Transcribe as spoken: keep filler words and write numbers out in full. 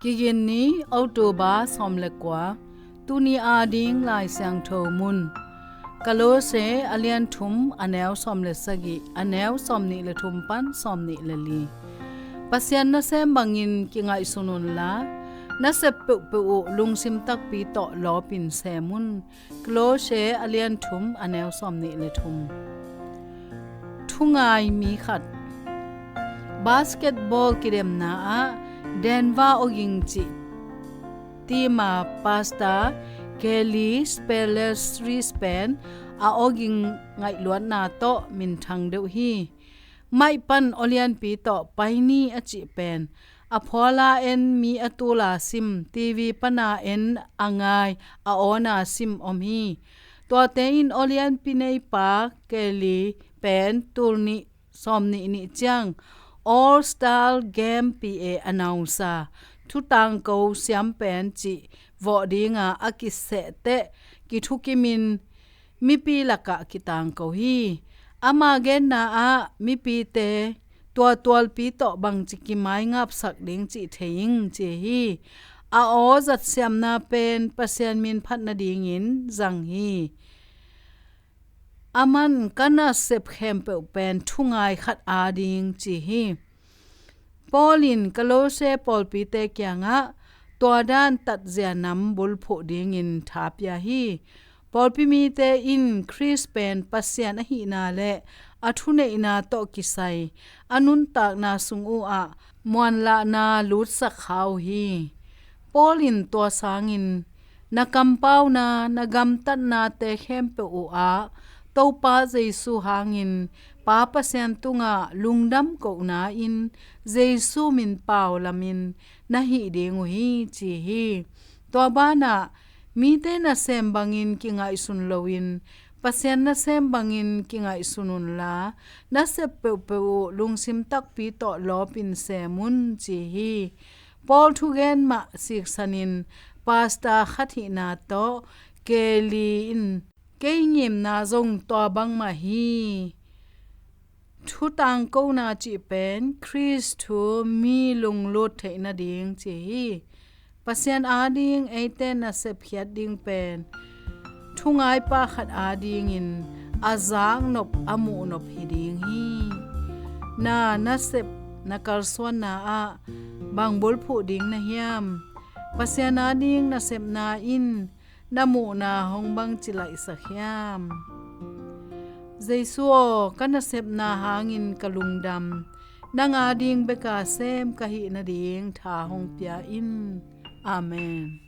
Kigin ni, October sawm le kua, tuni ading Lai Siangtho mun. Kolose a lian thum, a neu sawm le sagih, a neu sawm nih le thum pan sawm nih le li. Pasian nasem bangin kingaihsun unla, nasep peuhpeuh uh lungsim takpi tawh lawpin sem un. Kolose a lian thum, a neu sawm nih le thum. Thungai mi khat. Basketball kidemna ah Denver awging cih team a pastor Kelly Spelesris pen a awging ngaihluatna tawh minthang deuh hi. Maih pan aw lianpi tawh pai ni a cih pen a phuala en, mi a tula sim, TV pana en, a ngai, a awna sim om hi. Tuate in aw lianpi neipa Kelly pen tul nih sawm nih nih ciang All Star Game P A announcer, thutangko siam pen cih vawh dinga a kiseh teh kithukimin mipi lakah kitangko hi. Ama genna ah mipite tua tualpi tawh bangci kimaingapsak ding cih thei ing ci hi. A aw zatsiamna pen Pasian min phat nadingin zang hi. Aman ka nasep khempeuh pen thungai khat ading ci hi. Paul in Kolose pawlpite kiangah tua dan tatzia nam bulphuh dingin tha pia hi. Pawlpi mite in Khrist pen Pasian ahihna le a thuneihna tawh kisai a nuntakna sung uh ah muanlahna lutsak kha uh hi. Paul in tua sangin, na kampauna, na gamtatnate khempeuh uh ah Topa Jesu hangin Pa Pasian tungah lungdam kohna in Jesu min pau lamin na hih ding uh hi ci hi. Tua banah mite nasem bangin kingaihsun loin Pasian nasem bangin kingaihsun unla, nasep peuhpeuh uh lungsim takpi tawh lawpin sem un ci hi. Paul thugen mah siksanin pastor khat hihna tawh Kelly in kei ngimna zong tua bangmah hi. Thutangkona cih pen Khrist thu mi lunglut theih nading ci hi. Pasian ading eite nasepkhiat ding pen thungaipa khat adingin a zaknop a muhnop hi ding hi. Na nasep na kalsuanna ah bang bulphuh ding na hiam? Pasian ading nasepna in na muhna hong bangci laihsak hiam? Jesu aw, ka nasepna hangin ka lungdam, nang ading beka sem ka hih nading tha hong pia in. Amen.